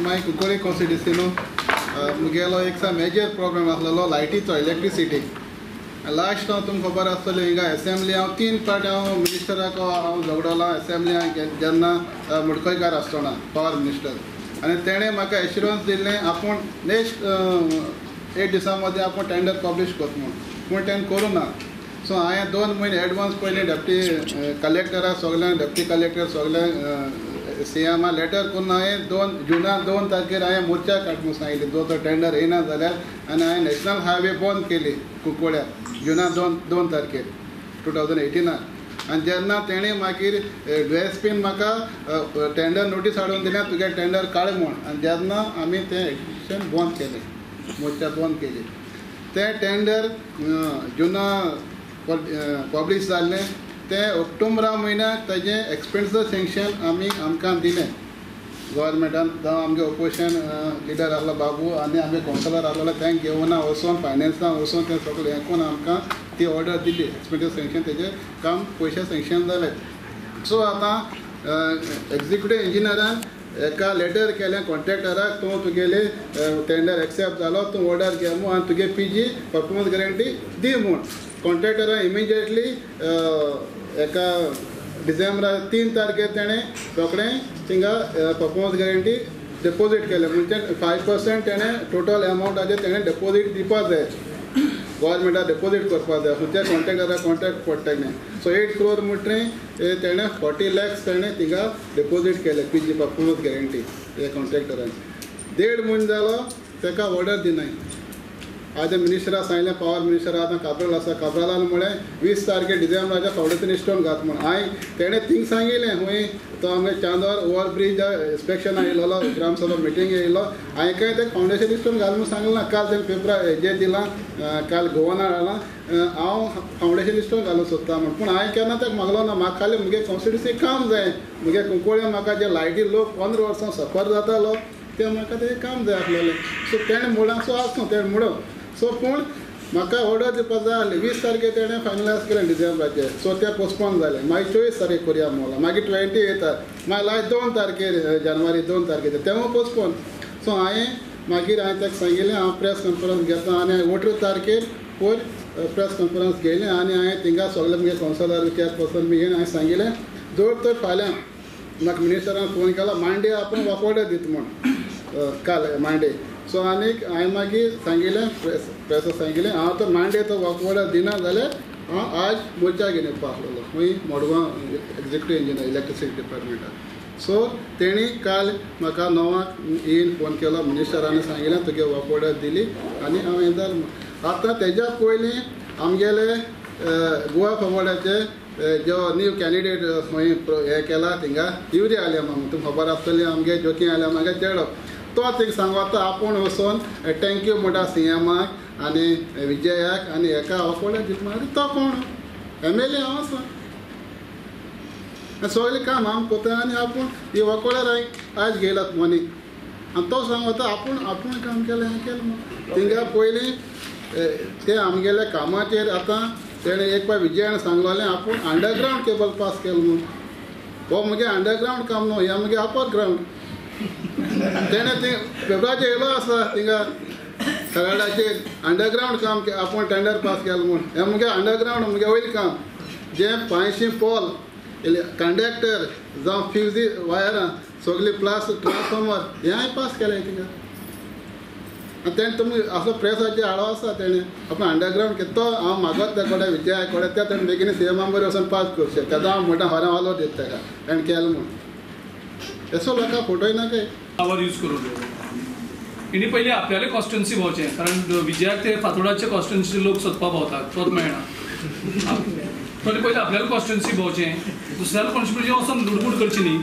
माय Cuncolim constituency न्हू मुगेलो एक सा मेजर प्रॉब्लम आसलेलो लायटीचो, इलेक्ट्रिसिटी. लास्ट हांव तुमकां खबर आसतली हिंगा एसेंब्ली हांव 3 पावटी हांव मिनिस्टराक हांव झगडला एसेंब्ली जेन्ना मुडकयकार आसतना पावर मिनिस्टर, आनी तेणें म्हाका एश्युरन्स दिल्लें आपूण नेक्स्ट 8 दिसां मदीं आपूण टेंडर पब्लीश करता म्हूण, पूण तेणें करूं ना. सो हांवें 2 म्हयने एडवान्स पयलीं डेप्टी कलेक्टराक सगळ्यांक, डेप्टी कलेक्टर सगळ्यांक सीएमा लेटर करून हांवें 2 जुना 2 तारखेर हांवें मोर्चा काड म्हूण सांगिल्ली, जो तो टेंडर येयना जाल्यार. आनी हांवें नॅशनल हायवे बंद केली कुंकळ्या जुना 2 तारखेर 2018. आनी जेन्ना तेणें मागीर डीएसपीन म्हाका टेंडर नोटीस हाडून दिल्या तुगे टेंडर काड म्हूण, आनी जेन्ना आमी तें एक्जिबिशन बंद केलें, मोर्चा बंद केली. तें टेंडर जुना पब्लीश जाल्लें, तें ऑक्टोबरा म्हयन्याक तेजें एक्सपेंडिचर सँक्शन आमी आमकां दिलें गव्हर्मेंटान. जावं आमगे ओपोजिशन लिडर आसलो बाबू आनी आमगे कावन्सिलर आसलेलो तेंक घेवन वचोन फायनान्सान वचोन तें सगळें हें करून आमकां ती ऑर्डर दिली, एक्सपेंडिचर सँक्शन तेजें काम पयशे सँक्शन जाले. सो आतां एक्जिक्युटीव इंजिनियरान एका लेटर केलें कॉन्ट्रॅक्टराक, तूं तुगेले टेंडर एक्सेप्ट जालो, तूं ऑर्डर घे म्हूण आनी तुगे पीजी परफॉर्मन्स गॅरंटी दी म्हूण. कॉन्ट्रॅक्टरान इमिजिएटली एका डिसेंबरा 3 तारखेर तेणें रोखडें थिंगा परफॉर्मन्स गॅरंटी डेपोजीट केलें, म्हणजे 5% तेणें टोटल एमावंटाचेर तेणें डेपोजीट दिवपाक जाय, गव्हर्मेंटाक डेपोजीट करपाक जाय, खंयच्या कॉन्ट्रॅक्टराक कॉन्ट्रॅक्ट पडटा न्ही. सो 8 क्रोर म्हणटकीर तेणें 40 लॅक्स तेणें थिंगा डेपोजीट केलें पीजी परफॉर्मन्स गॅरंटी त्या कॉन्ट्रॅक्टरान. 1.5 म्हयनो जालो तेका ऑर्डर दिनाय. आतां मिनिस्टराक सांगलें, पावर मिनिस्टर आतां काब्राल आसा, काब्रालान म्हळें 20 तारखेर डिसेंबराच्या फावडेशन स्टोन घात म्हूण. हांवें तेणें थिंग सांगिल्लें हूंय तो आमगे चांदोर ओवर ब्रीज इन्स्पेक्शन येयलोलो, ग्रामसभा मिटींग येयलो, हांवें काय तें फावंडेशन स्टोन घाल म्हूण सांगलें ना. काल तेणें पेपरार हेजेर दिलां, काल गोवाना हाडलां, हांव फावंडेशन स्टोन घालूंक सोदता म्हूण, पूण हांवें केन्ना ताका मागलो ना. म्हाका खाली मुगे कॉन्स्टिट्युन्सी काम जाय, मुगे कुंकळ्ळे म्हाका जे लायटी लोक 15 वर्सां सफर जातालो तें म्हाका तें काम जाय आसलेलें. सो तेणें म्हणलां, सो आसूं तेणें म्हणून. सो पूण म्हाका ऑर्डर दिवपाक जाय आसली. 20 तारखेर तेणें फायनलायज केलें डिसेंबराचेर, सो तें पोस्टपोन जालें. मागीर 24 तारखेर करुया म्हणलां, मागीर 28 मागीर लास्ट 2 तारखेर जानेवारी 2 तारखेर तेवूय पोस्टपोन. सो हांवें मागीर हांवें ताका सांगिल्लें हांव प्रेस कॉन्फरन्स घेता, आनी 18 तारखेर पयर प्रेस कॉन्फरन्स घेयलें आनी हांवें थिंगा सगळे मुगे कावन्सिलर चेअरपर्सन बी घेवन हांवें सांगिल्लें जर तर फाल्यां म्हाका मिनिस्टरान फोन केला मांडे आपूण ऑर्डर दिता म्हूण काल मांडे. सो आनीक हांवें मागीर सांगिल्लें प्रेसाक सांगिल्लें हांव तर मांडे तो वर्क ऑर्डर दिना जाल्यार हांव आज मोर्चा घेवन येवपा आसलेलो खूंय मडगांव एक्जिक्युटीव इंजिनियर इलेक्ट्रिसिटी डिपार्टमेंटाक. सो तेणी काल म्हाका 9 येवन फोन केलो, मिनिस्टरान सांगिल्लें तुगे वर्क ऑर्डर दिली आनी हांव हें जालें. आतां तेज्या पयलीं आमगेले गोवा फॉरवर्डाचे जो न्यू कॅन्डिडेट खंय हें केला थिंगा युरी आल्या मामा, तुमकां खबर आसतली आमगे जोकी आल्या मागे चेडो, तो थिंग सांगता आपूण वचोन thank you म्हणटा सीएमाक आनी विजयाक आनी हेका ऑफोर्ड दिता. तो कोण एमएलए हांव आसा, सगळें काम हांव कोता आनी आपूण ही वकोळ्यार आयज घेयलात मनी, आनी तो सांगता आपूण आपूण काम केलें हें केलें म्हूण. थिंगा पयलीं ते आमगेल्या कामाचेर आतां तेणें एक पावट विजयान सांगलेलें आपूण अंडरग्रावंड केबल पास केलो म्हूण, हो मुगे अंडरग्रावंड काम न्हू, हें मुगे अपर ग्रावंड. तेणें तें पेपराचेर येयलो आसा थिंगा सराडाचेर अंडरग्रावंड काम आपूण टेंडर पास केलो म्हूण, हें मुगे अंडरग्रावंड मुगे वयलें काम जें 500 पोल कंडक्टर जावं फ्युजी वायरां सगळीं प्लस ट्रान्सफॉर्मर हें हांवें पास केलें थिंगा. आनी तेणें तुमी असो प्रेसाचेर हाडो आसा तेणें आपलो अंडरग्रावंड केलो, तो हांव मागत त्या कडेन विजया कडेन त्या तेणें बेगीन सीएमा बरें वचोन पास करचें, तेन्ना हांव म्हणटा हरें वालो दिता तेका तेणें केलें म्हूण. येसो लोकांक फोटोय ना काय पावर यूज करून हिणी पयलीं आपल्याले कॉन्स्टिट्युन्सी भोंवचें, कारण विजयाक ते फातोडाचे कॉन्स्टिट्युन्सी लोक सोदपाक भोंवतात, तोच मेळना. तो पयलीं आपल्याले कॉन्स्टिट्युन्सी भोंवचें, दुसऱ्याले कॉन्स्टिट्युन्सी वचोन लुडबूड करची न्ही.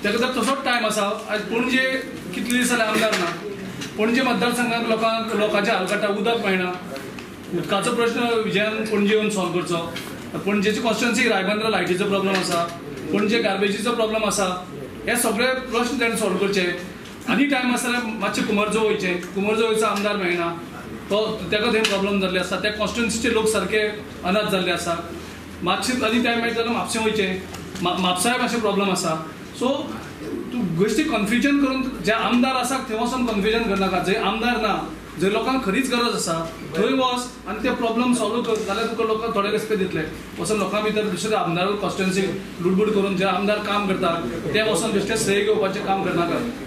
ताका तर तसोच टायम आसा. आयज पणजे कितले दीस जाले आमदार ना, पणजे मतदारसंघात लोकांक लोकांचे हाल काडटा, उदक मेळना, उदकाचो प्रश्न विजयान पणजे येवन सॉल्व करचो. पणजेची कॉन्स्टिट्युन्सी रायबंदरा लायटीचो प्रॉब्लम आसा, पणजे गार्बेजीचो प्रॉब्लम आसा, हे सगळे प्रश्न ताणें सॉल्व करचे. आनी टायम आसा जाल्यार मातशें कुमरजो वयचें, कुमरजो वयचो आमदार मेळना, तो ताका थंय प्रॉब्लम जाल्ले आसा, त्या कॉन्स्टिट्युन्सीचे लोक सारके अनाथ जाल्ले आसा. मातशें आनी टायम मेळटा जाल्यार म्हापशें वयचें, म्हापसाय मातशें प्रॉब्लम आसा. सो तूं बेश्टी कन्फ्युजन करून जे आमदार आसा थंय वचोन कन्फ्युजन करनाका. जंय आमदार ना, जंय लोकांक खरीच गरज आसा थंय वच आनी ते प्रॉब्लम सॉल्व कर, जाल्यार तुका लोकांक थोडे रेस्पेद दितले. वचोन लोकां भितर दुसरे आमदार कॉन्स्टिट्युएन्सी लुडबूड करून जे आमदार काम करता ते वचोन बेश्टे श्रेय घेवपाचें काम करनाका.